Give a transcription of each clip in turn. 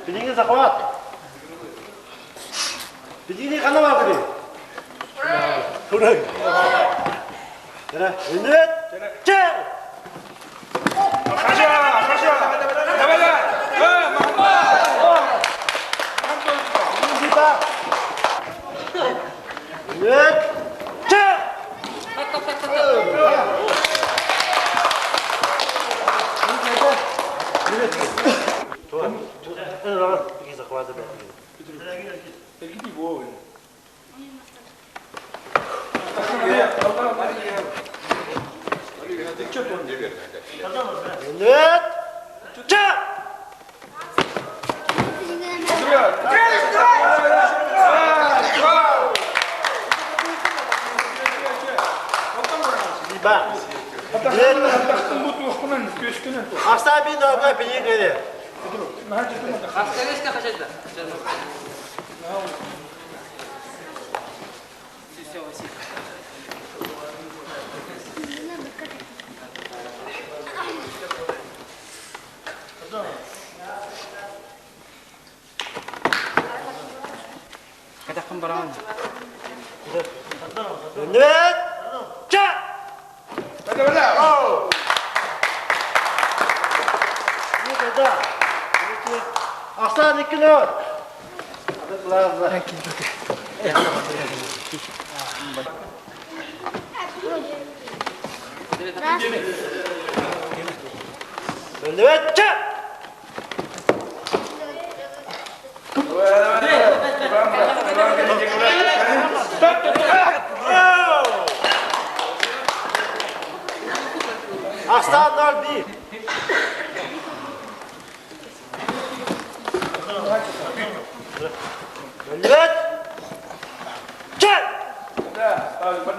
Билиҥҥи захват. Билиҥҥи ханна баҕарый? Турай. Үнэт. Чэ! Үнэт. Чэ! Үнэт. Чэ! Ахсаабин ога билигини. Кэтэххин бараҕын. Үнэт. Чэ! Ахсаан иккинө. Үнэт. Чэ! Ахсаан 0-1. Үнэт. Чэ! 2-1.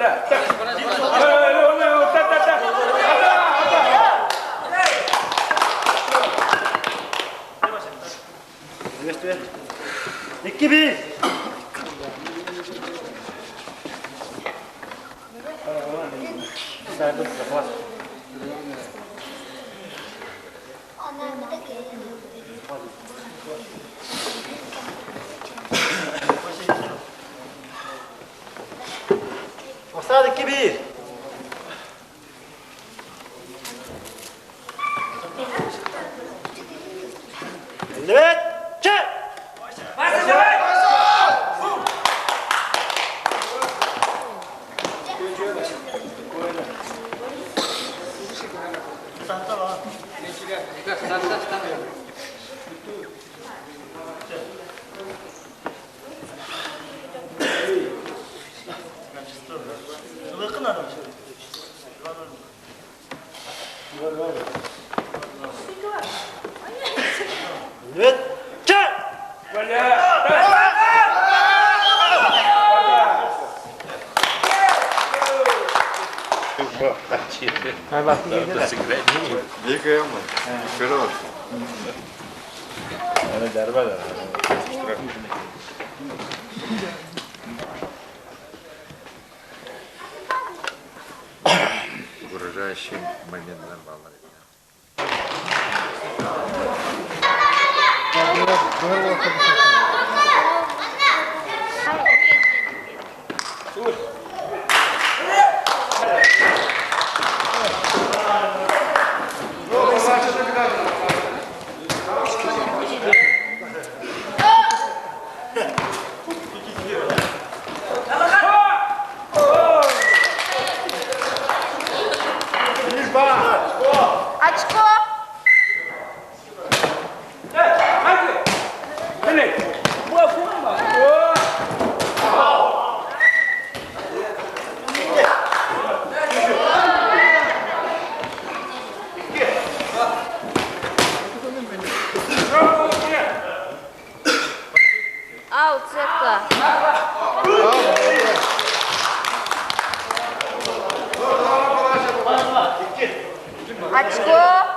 Ахсаан 2-1. Үнэт. Чэ! Үнэт. Чэ! Угрожающий момент нормально. Очко! Аут, сетка. Очко!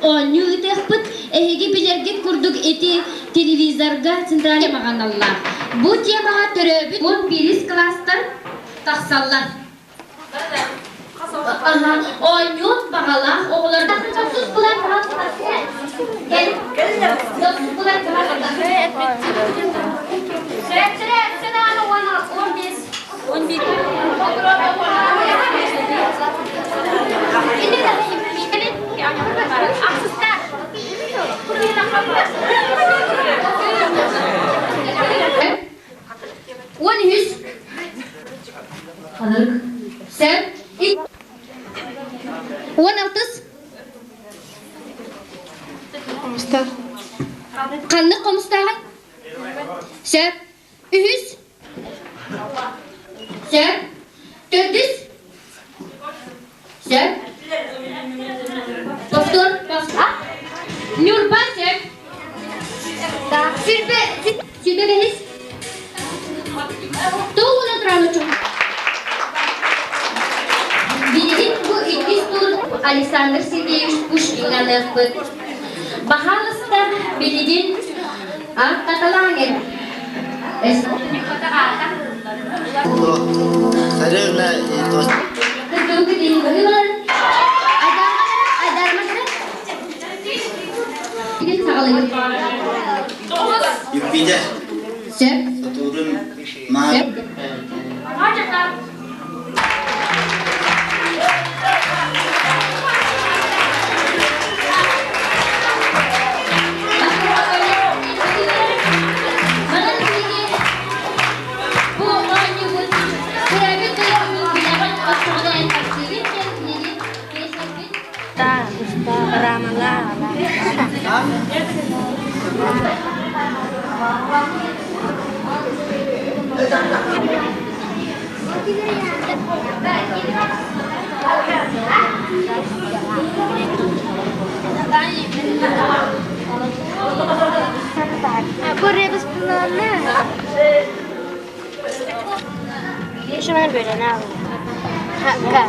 Оонньуу ыытыахпыт. Эһиги билэргит курдук ити телевизорга центральный маҕаналлаах. Бу темаҕа төрөөбүт 11 класстар тахсаллар. Оонньуох баҕалаах оҕолор тохсус булан тохсус булан 13. Сәп. 16. Хомустаах. Ханнык хомустааҕый? Сөп. Үһүс. Сөп. Төрдүс. Сөп. Повтор. А? Ньурба сөп. Сүрбэ сүрбэ бэһис. Тоҕуна туран очум. Билигин бу иккис тур Александр Сергеевич Пушкиҥҥа Баһаалыста билигин каталаан Царевна и то. Юпитер. Сатурн. Марс. Бу оонньуубут төрөөбүт дойдубут билэҕин оччоҕуна эн таптыыгын диэн биһиги песняппыт. Buraya biz bunlarla Şunları böyle ne alayım? Hakka.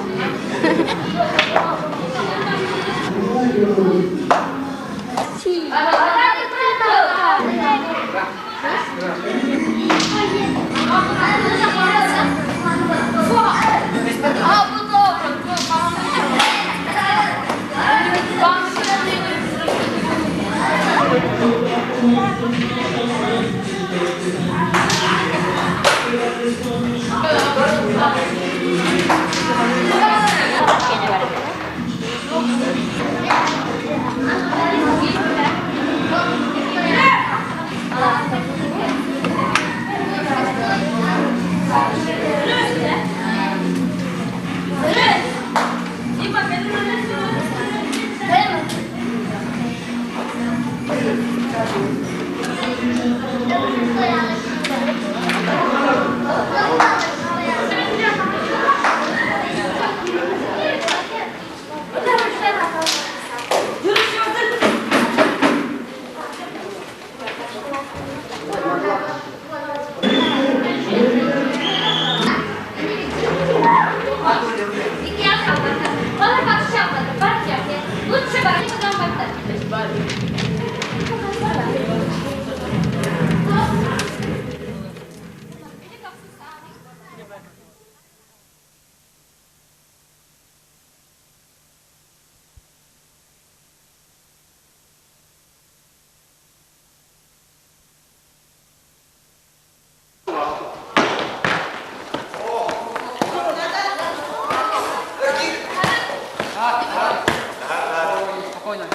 Спокойно.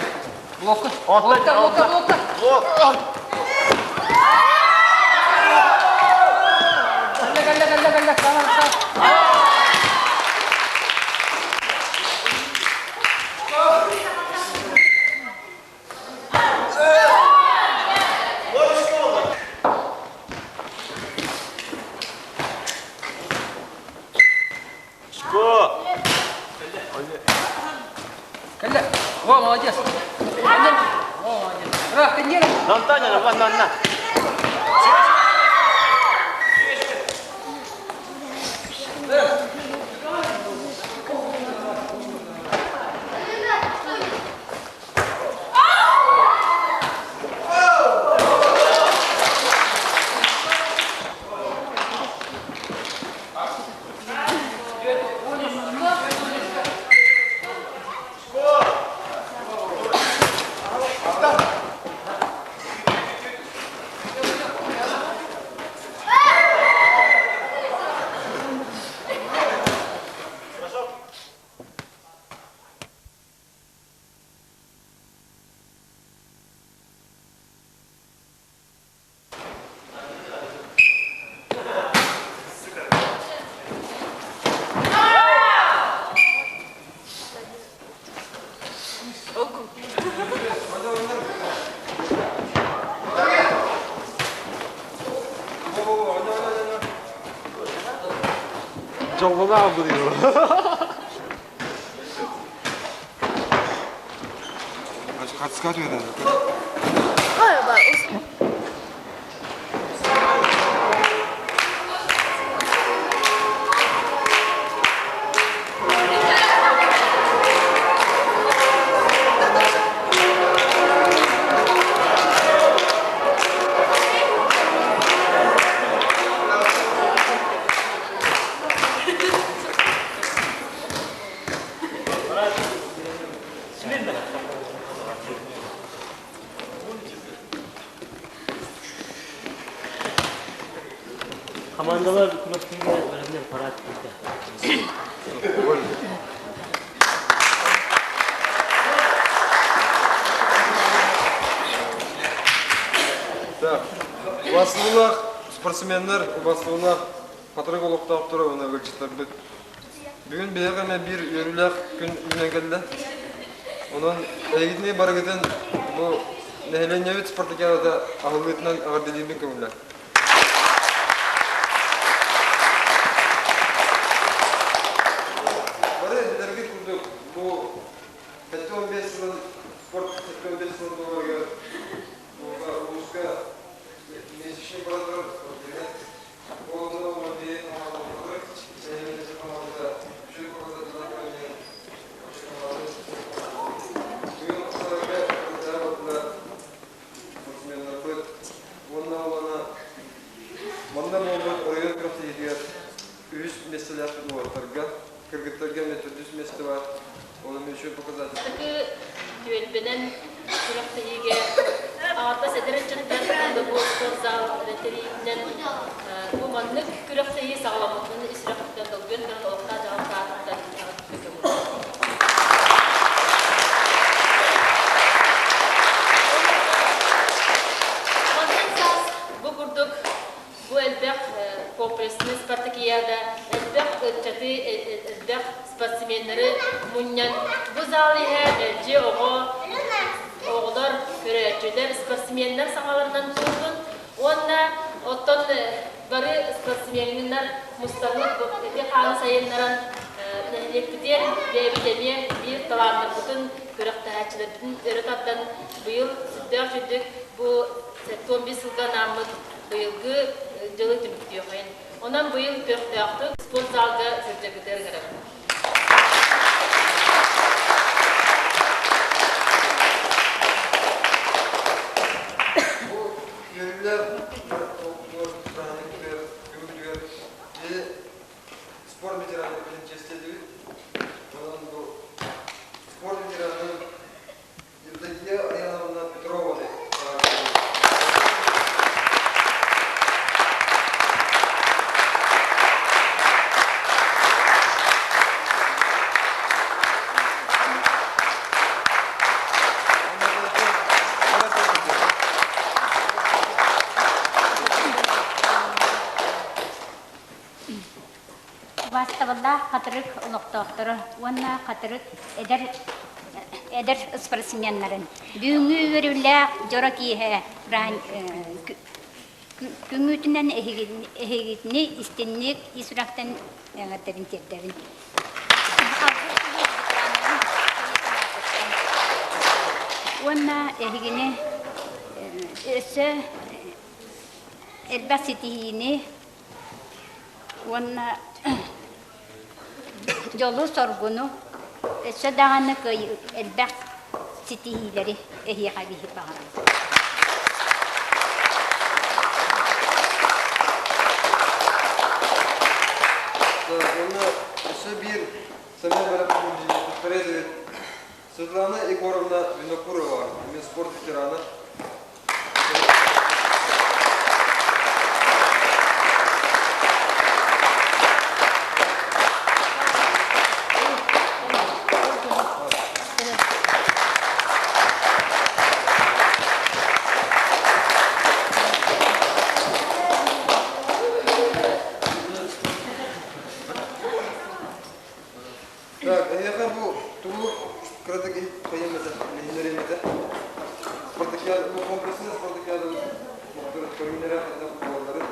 Блокка. Блокка, блокка, блокка. Кэллэ, кэллэ, кэллэ, кэллэ. Давай, давай. Кэллэ. Во, молодец. Кэллэ. Во, молодец. Раз, кэнниэ. Антоня, на, на, на. Дьоллонаах быһыылаах. Хамаандалар күрэхтэһиигэ бэлэмнэр парад киирдэ. Так, убастыылаах спортсменнар, убастыылаах хатырык олохтоохторо уонна ыалдьыттарбыт. Бүгүн биһиэхэ эмэ биир үөрүүлээх күн үүнэн кэллэ. Онон эһигитини барыгытын бу нэһилиэнньэбит спартакиадата аһыллыытынан эҕэрдэлиирбин көҥүллээх. Бары билэргит курдук, бу 75 сылын спорт 75 сылын туоларыгар улууска месячный бара турар Манна буолбут оройуон күрэхтэһиитигэр үһүс миэстэлээх уолаттарга, кыргыттарга эмиэ төрдүс миэстэ баар. Ол эмиэ үчүгэй показатель. Бастакы түөлбэнэн күрэхтэһиигэ аҥардас эдэр ыччаттар бу спортзал тэрийиитинэн бу маннык күрэхтэһии саҕаламмытын ис сүрэхпиттэн долгуйан туран олохтоох дьаһалта аатыттан Мантан саас бу курдук бу элбэх комплекснай спартакиада, элбэх ыччаты, элбэх спортсменнары мунньан бу зал иһэ мэлдьи оҕо, оҕолор, көрөөччүлэр, спортсменнар саҥаларынан туоллун уонна оттон бары спортсменнар мустаммыт ити хааны сайыннаран нэһилиэкпитигэр бэйэбит эмиэ биир талааннарбытын, күрэхтэһээччилэрбитин өрө тардан быйыл сүрдээх үрдүк бу 75 сылга анааммыт быйылгы дьылы түмүктүөххэйин. Онон быйыл көхтөөхтүк спортзалга сылдьаргытыгар ыҥырабын. Бу үөрүүлээх бырааһынньыкпытыгар күммүтүгэр биһи спорт ветераннарбытын чиэстиэтибит. Онон бу спорт ветеранын Евдокия Аяновна Петрованы Тапталлаах Хатырык олохтоохторо уонна Хатырык эдэр эдэр спортсменнарын бүгүҥҥү үөрүүлээх дьоро киэһэ күҥҥүтүнэн эһигини истинник ис сүрэхтэн эҕэрдэбин тиэрдэбин. Уонна эһигини өссө элбэх ситиһиини уонна дьолу-соргуну өссө даҕаны элбэх ситиһиилэри эһиэхэ биһи баҕарабыт. Уонна өссө биир сэмэн бэлэм Светлана Егоровна Винокурова, эмиэ спорт ветерана. Так, эһиэхэ бу тугу кыратык хайым этэ, билиһиннэриэм этэ. Спартакиада, бу комплекснай спартакиада көрүҥнэрэ хайдах буолалларын.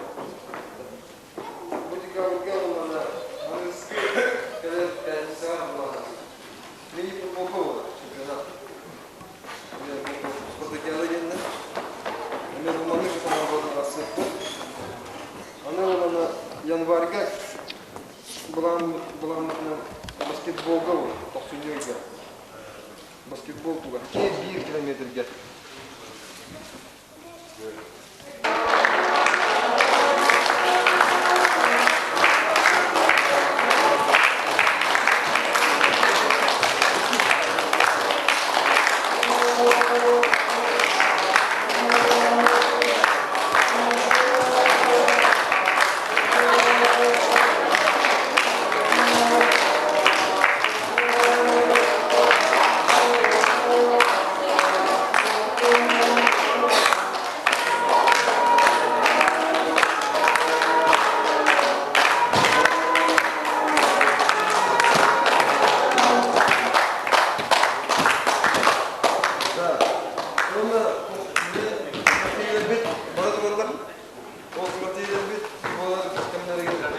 Бу декабрьга уонна аныгыскы кэлэр пятницаҕа буолар. Мини-футболга буолар чемпионат. Спартакиада диэннэр. Эмиэ бу маннык санаабытын арахсыахпыт. Аны уонна январьга Былааммытынан баскетболга тохсунньу ыйга баскетбол туга биир километрга Бара тураллар. Ол квартирабыт буолар кэмнэригэр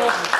О.